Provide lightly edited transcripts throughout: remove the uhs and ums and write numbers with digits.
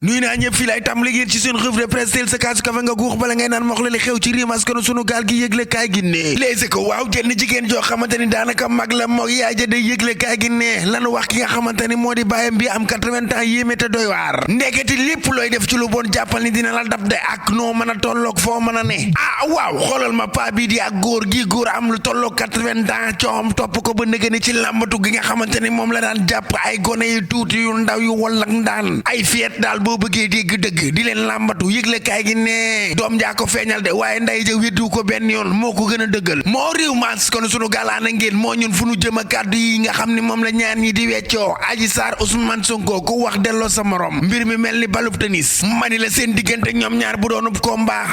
nuy naa ñëpp fii lay tam léegi ci seen revue de presse teel sa kaasu kafe nga guux bala ngay naan mox la li xew ci réew askanu sunu gaal gi yëgle kaay gi ne Les Échos waaw jenn jigéen joo xamante ni daanaka mag la moog yaay ja day yëgle kaay gi ne lanu wax ki nga xamante ni moo di bàyyam bi am 80 ans yéeme te doy waar ndeketi lépp looy def ci lu bon jàppal ni dina la dab de ak noo mën a tolloog foo mën a ne waaw xoolal ma paa bii di ak góor am lu tolloog 80 ans coom topp ko ba nëgëni ci làmbatu gi nga xamante ni moom la daan jàpp ay gone yu tuuti yu ndaw yu wallak ndaan ay fiet daal boo bëggee dégg dëgg di leen làmbatu yëgle kaay gi ne doom jaa ko feeñal de waaye nday ja weddu ko benn yoon moo ko gën a dëggal moo réew maas kon sunu galaana ngeen moo ñun fu nu jëm a kàddu yi nga xam ni moom la ñaar ñi di weccoo Adji Sarr Ousmane Sonko ku wax delloo sa morom mbir mi mel ni balub tennis mani la seen diggante ñoom ñaar bu doonub combat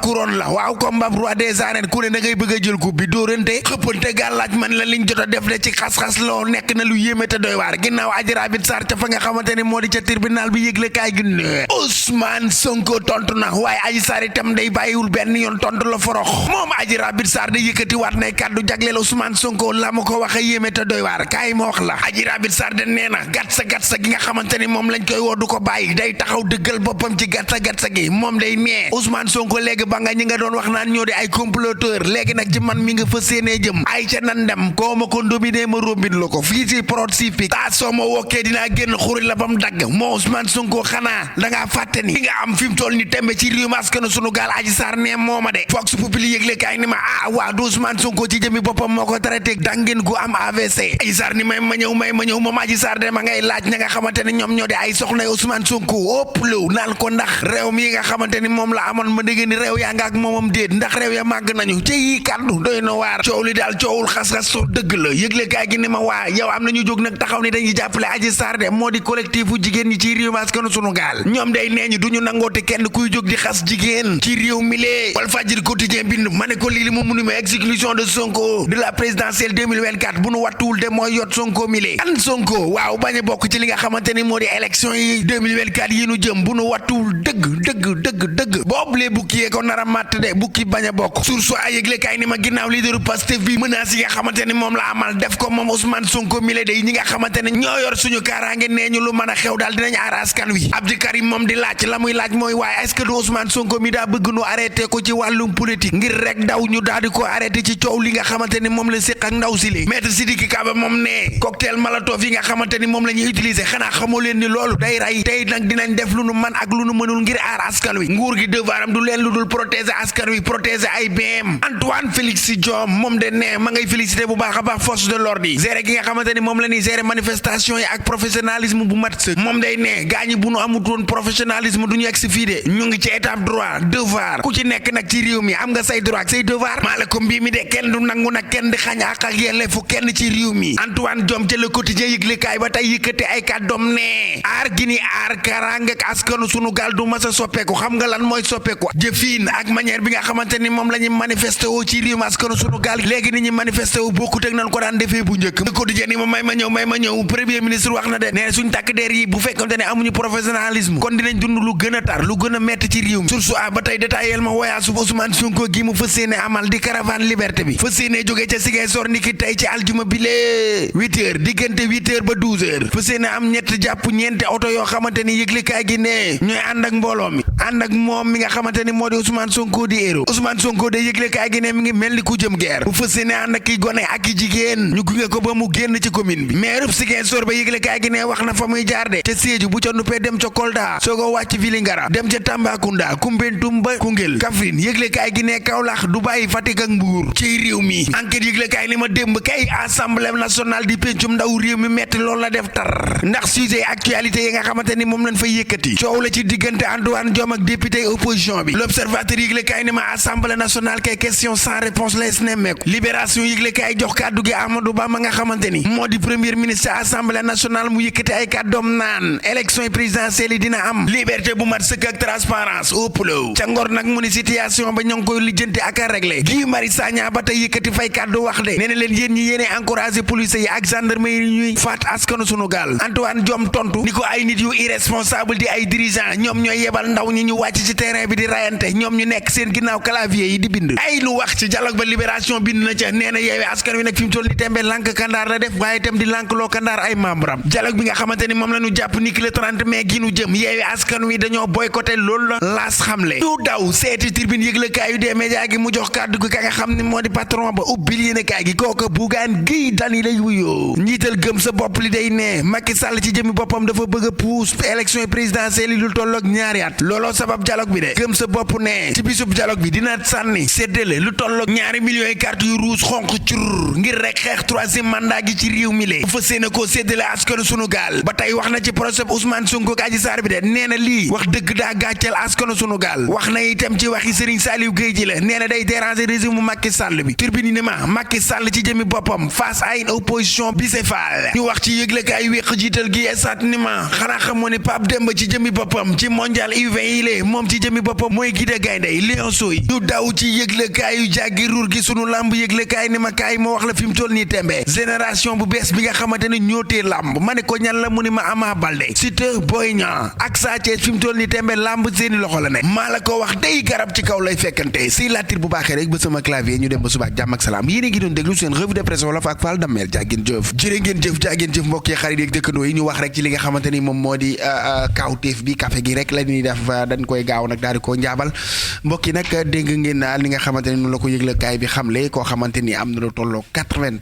couronne la waaw combat roi des arènes ku ne da ngay bëgg a jël coupe bi dóorante xëppante gàllaaj man la liñ jot a def de ci xas-xas loo nekk na lu yéeme te doy waar ginnaaw Adji Rabbit Sarr ca fa nga xamante ni moo di ca tribunal bi yëgle kaay gi ne Ousmane Sonko tontu na waaye Adji Sarr itam day bàyyiwul benn yoon tontu la forox moom Adji Rabbit Sarr day yëkkati waat nay kàddu jagleel Ousmane Sonko la ma ko waxe yéeme te doy waar kaay ma wax la Adji Rabbit Sarr de nee na gatsa gi nga xamante ni moom lañ koy woo du ko bàyyi day taxaw dëggal boppam ci gatsa gi moom day nee Ousmane Sonko léegi ba nga ñi nga doon wax naan ñoo di ay comploteur léegi nag ci man mi nga fa séenee jëm ay ca nan dem koo ma ko ndominé ma rombin la ko fii ci Pacifique taa soo ma wokkee dinaa génn xuri la bam dagg moo Ousmane Sonko xanaa dangaa fàtte ni nga am fi mu toll ni tembe ci réew mi askanu sunu gaal Adji Sarr ne mooma de Vox Populi yëgle kaay ni ma waa du Ousmane Sonko ci jëmi boppam moo ko traité dangeen gu am AVC Adji Sarr ni may ma ñëw moom Adji Sarr de ma ngay laaj ña nga xamante ni ñoom ñoo di ay soxna Ousmane Sonko ëpp lëw naan ko ndax réew mi nga xamante ni moom la amoon ma dégg ni réew yaa nga ak moomam déet ndax réew ya màgg nañu ci yi kàddu doy na waar coow li daal coowul xas-xas so dëgg la yëgle kaay gi ni ma waa yow am nañu jóg nag taxaw ni dañuy jàppale Adji Sarr de moo di collectifu jigéen ñi ci réew mi askanu sunu gaal ñoom day nee ñu duñu nangoote kenn kuy jóg di xas jigéen ci réew mi lee Walf Fadjri quotidien bind ma ne ko lii mu munu ma exclusion de Sonko de la présidentielle 2024 bu nu wattuwul de mooy yot Sonko mi lee an Sonko waaw bañ a bokk ci li nga xamante ni moo di élection yi 2024 yi nu jëm bu nu wattuwul dëgg boobu lee bukki yee ko nar a màtt de bukki bañ a bokk source a yëgle kaay ni ma ginnaaw leaderu Pastef bi menace yi nga xamante ni moom la amal def ko moom Ousmane Sonko mi lee day ñi nga xamante ne ñoo yor suñu kaaraange nee ñu lu mën a xew daal dinañ aar askan wi Abdou Karim moom di laaj la muy laaj mooy waaye est-ce que du Ousmane Sonko mi daa bëgg nu arrêté ko ci wàllum politique ngir rek daw ñu daal di ko arrêté ci coow li nga xamante ni moom la séq ak ndaw si li maître Sidiki Kaba moom ne cocktail Molotov yi nga xamante ni moom la ñuy utiliser xanaa xamoo leen ni loolu day rey tey nag dinañ def lu nu man ak lu nu mënul ngir aar askan wi nguur gi devoiram du leen lu dul protéger askan wi protéger ay BM Antoine Félix Diome moom de ne ma ngay félicité bu baax a baax force de l'ordre yi gérer gi nga xamante ni moom la ñuy gérer manifestation yi ak professionnalisme bu mat sëkk moom day ne gaañi bu nu amutoon professionnalisme du ñu egg si fii de ñu ngi ci étape droit devoir ku ci nekk nag ci réew mi am nga say droit ak say devoir maa la ko mbii mi de kenn du nangu nag kenn di xañ àq ak yelleefu kenn ci réew mi Antoine Diome ca Le Quotidien yëglekaay ba tey yëkkate ay kàddoom ne aar gi ni aar kaaraange ak askanu sunu gaal du mas a soppeeku xam nga lan mooy soppeeku jëfiin ak manière bi nga xamante ni moom la ñuy manifesté woo ci réew mi askanu sunu gaal léegi ni ñuy manifesté wu bokkut ak nan ko daan defee bu njëkk Le Quotidien ni ma may ma ñëw premier ministre wax na de nee suñ takk der yi bu fekkante ne amuñu professionnalisme kon dinañ dund lu gën a tar lu gën a metti ci réew mi source a ba tey détaillé ma voyage su Ousmane Sonko gi mu fas yéene amal di caravane liberté bi fas yéene jógee ca Ziguinchor niki tey ci aljuma bi lee 8h diggante 8h ba 12h fas yéene am ñett jàpp ñeenti oto yoo xamante ni yëglekaay gi ne ñooy ànd ak mbooloo mi ànd ak moom mi nga xamante ni moo di Ousmane Sonko di héros Ousmane Sonko de yëglekaay gi ne mi ngi mel ni ku jëm guerre bu fas yéene ànd ak ki gone ak ki jigéen ñu gunge ko ba mu génn ci commune bi maire Ziguinchor ba yëglekaay gi ne wax na fa muy jaar de ca Sédhiou bu ca nuppee dem ca Kolda soogoo wàcc Vélingara dem ca Tambacounda Koumpentoum ba Koungheul Kaffrine yëglekaay gi ne Kaolack Dubaï Fatick ak Mbour ci réew mi enquête yëglekaay ni ma démb kay assemblée nationale di pencum ndaw réew mi metti loolu la def tar ndax sujet actualité yi nga xamante ni moom lañ fay yëkkati coow la ci diggante Antoine Diome ak député opposition bi l'observateur yëglekaay ni ma assemblée nationale kay question sans réponse lees nemmeeku libération yëglekaay jox kàddu gi Amadou Ba ma nga xamante ni moo di premier ministre assemblée nationale mu yëkkati ay kàddoom naan élection présidentielle yi dina am liberté bu mat sëkk ak transparence au plo ca Ngor nag mu ni situation ba ñoo ngi koy lijjanti ak a réglé Guy Marius Sagna ba tey yëkkati fay kàddu wax de nee na leen yéen ñi yéene encouragé police yi ak gendarmerie yi ñuy faat askanu sunu gaal Antoine Diome tontu ni ko ay nit yu irresponsable di ay dirigeant ñoom ñooy yebal ndaw ñi ñu wàcc ci terrain bi di rayante ñoom ñu nekk seen ginnaaw clavier yi di bind ay lu wax ci dialogue ba libération bind na ca nee na yeewee askan wi nag fi mu toll ni tembe lànk kandaar la def waaye itam di lànk loo kandaar ay membre am dialogue bi nga xamante ni moom la ñu jàpp ni ki le 30 mai gi nu ñu jëm Yewwi Askan Wi dañoo boycotté loolu la laas xamle du daw seeti Tribune yëglekaay yu dee média gi mu jox kàddu gi ka nga xam ne moo di patron ba ubbil yéenekaay gi kooka Bougane Gueye Dany lay wuyoo njiital gëm sa bopp li day ne Macky Sall ci jëmi boppam dafa bëgg a puus élection présidentielle yi lu tolloog ñaari at looloo sabab dialogue bi de gëm sa bopp ne ci bisub dialogue bi dina sànni séddale lu tolloog ñaari millions yi carte yu rouge xonq cur ngir rek xeex troisième mandat gi ci réew mi le bu fa séena koo séddale askanu sunu gaal ba tey wax na ci procès Ousmane Sonko ak Adji Sarr bi de nee na lii wax dëgg daa gàcceel askanu sunu gaal wax na itam ci waxi Serigne Saliou Gueye ji la nee na day déranger régime mu Macky Sall bi turbine ni ma Macky Sall ci jëmi boppam face à une opposition bicéphale ñu wax ci yëglekaay wéq jiital gi esat ni ma xanaa xamoo ne Pape Demba ci jëmi boppam ci mondial U20 yi lée moom ci jëmi boppam mooy gide gaynde yi Lionceaux yi ñu daw ci yëglekaay yu jàggi ruur gi sunu lamb yëglekaay ni ma kaay moo wax la fi mu toll nii tembe génération bu bees bi nga xamante ne ñootee lamb ma ne ko ñan la mu ni ma Ama Baldé Siteu Boy Niang ak Sa Thiès fi mu toll nii tembe lamb seeni loxo la ne maa la ko wax day garab ci kaw lay fekkante si latir bu baaxee rek ba sama clavier ñu dem ba suba ak jàmm ak salaam yéen a ngi doon déglu seen revue de presse wolof ak Fall Damel jàggeen jëf jërë ngeen jëf mbokk yi xarit yeeg dëkkandoo yi ñu wax rek ci li nga xamante ni moom moo di kawteef bi café gi rek la ñuy def dañ koy gaaw nag daal di koo njaabal mbokk yi nag dégg ngeen li nga xamante ni noonu la ko yëglekaay bi xamle koo xamante ni am na lu tolloo 80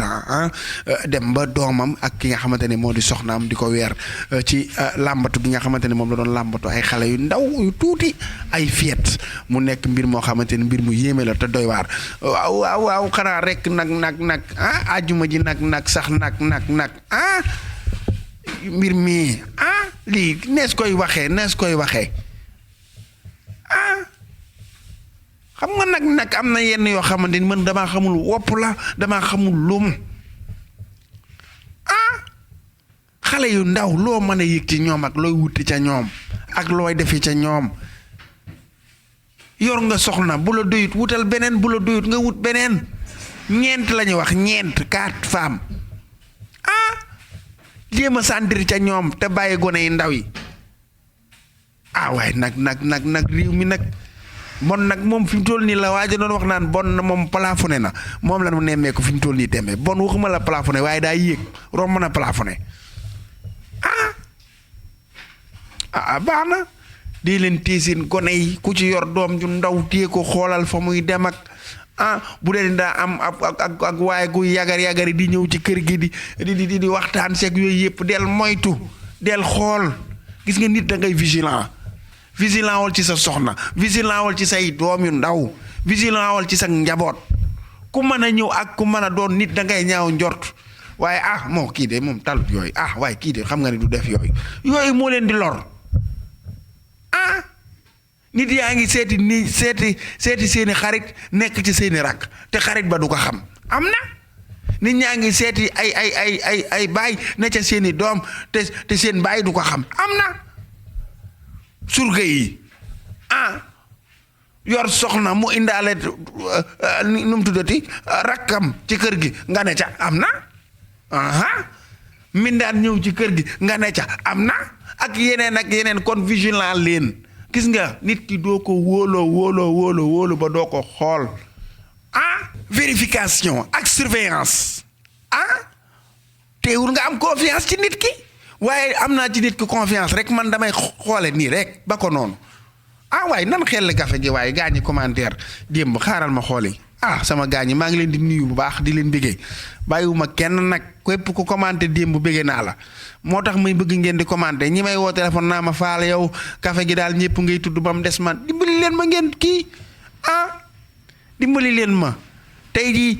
ans dem ba doomam ak ki nga xamante ne moo di soxnaam di ko weer ci làmbatu bi nga xamante ne moom la doon làmbatu ay xale yu ndaw yu tuuti ay fiet mu nekk mbir moo xamante ni mbir mu yéeme la te doy waar waaw xanaa rek nag ajuma ji nag sax nag mbir mi lii nees koy waxee xam nga nag am na yenn yoo xamante ni man damaa xamul wopp la damaa xamul lum xale yu ndaw loo mën a yëg ci ñoom ak looy wuti ca ñoom ak looy defi ca ñoom yor nga soxna bu la doyut wutal beneen bu la doyut nga wut beneen ñeent la ñuy wax 4 femmes jéem a sentir ca ñoom te bàyyi gone yi ndaw yi waaye nag réew mi nag bon nag moom fi mu toll nii la waaja doon wax naan bon na moom plafonné na moom la mu nemmee ko fi mu toll nii tembe bon waxuma la plafonné waaye daa yéeg romb na plafonné baax na di leen téye seen gone yi ku ci yor doom ju ndaw téye ko xoolal fa muy dem ak bu dee daa am ak waaye gu yagari di ñëw ci kër gi di waxtaan seeg yooyu yëpp del moytu del xool gis nga nit da ngay vigilant wal ci sa soxna vigilant wal ci say doom yu ndaw vigilant wal ci sa njaboot ku mën a ñëw ak ku mën a doon nit da ngay ñaaw njort waaye moo kii de moom talut yooyu waaye kii de xam nga ne du def yooyu moo leen di lor nit yaa ngi seeti seeni xarit nekk ci seeni rakk te xarit ba du ko xam am na nit ñaa ngi seeti ay baay ne ca seeni doom te seen baay du ko xam am na surga yi yor soxna mu indaale nu mu tuddati rakkam ci kër gi nga ne ca am na mindaan ñëw ci kër gi nga ne ca am na ak yeneen kon vigilant leen gis nga nit ki doo ko wóoloo ba doo ko xool vérification ak surveillance teewul nga am confiance ci nit ki waaye am naa ci nit ki confiance rek man damay xoole nii rek ba ko noonu waaye nan xel gafe gi waaye gaa ñi commentaire démb xaaral ma xooli sama gaa ñi maa ngi leen di nuyu bu baax di leen bëggee bàyyiwuma kenn nag képp ku commenté démb bëggee naa la moo tax may bëgg ngeen di commenté ñi may woo téléphone naa ma faal yow kafe gi daal ñëpp ngay tudd ba mu des man dimbali leen ma ngeen kii dimbali leen ma tey jii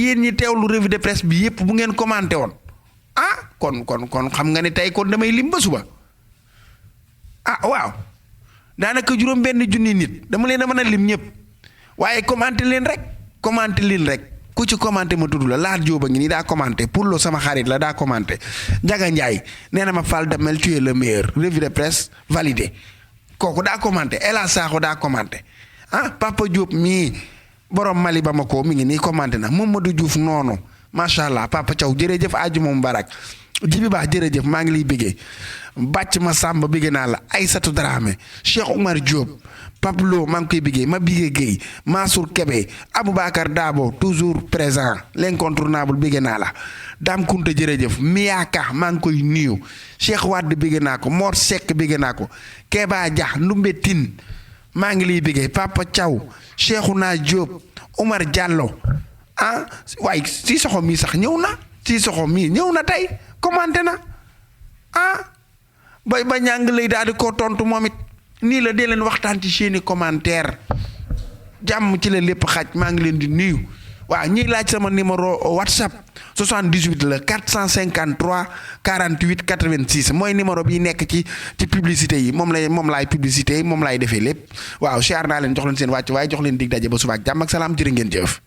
yéen ñi teewlu revue de presse bi yëpp bu ngeen commenté woon kon xam nga ne tey kon damay lim ba suba waaw daanaka juróom benn junni nit dama leen a mën a lim ñëpp waaye commenté leen rek ku ci commenté ma tudd la laat jóoba ngi nii daa commenté pour lo sama xarit la daa commenté Njaga Njaay nee na ma Fall Damel tu es le meilleur revue de presse validé kooku daa commenté Ela Sakho daa commenté Papa Diop mii borom Mali Bamako mi ngi nii commenté na Mamadou Diouf noonu macha allah Papa Thiaw jërëjëf àjjuma mubarak Jibi Ba jërëjëf maa ngi lay bëggee bàcc ma Samba bëgg naa la Aïssatou Dramé Cheikh Oumar Diop Pablo maa ngi koy bigee ma bigee Guèye Mansour Kébé Aboubacar Dabo toujours présent l'incontournable bigee naa la Dame Kunta jërëjëf Miyaka maa ngi koy nuyu Cheikh Wade bigee naa ko Mor Seck bigee naa ko Keba Dia Ndumbe Tine maa ngi liy bigee Papa Thiaw Cheikhouna Diop Omar Diallo waaye si soxo mii sax ñëw na si soxo mii ñëw na tey commenté na ba ñàng lay daal di ko tontu moom it nii la dee leen waxtaan ci seeni commentaire jàmm ci la lépp xaj maa ngi leen di nuyu waaw ñiy laaj sama numéro WhatsApp 78 la 453 48 86 mooy numéro bi nekk ci publicité yi moom laay publicité moom laay defee lépp waaw siyaar naa leen jox leen seen wàcc waaye jox leen dig daje ba suba ak jàmm ak salaam jërë ngeen jëf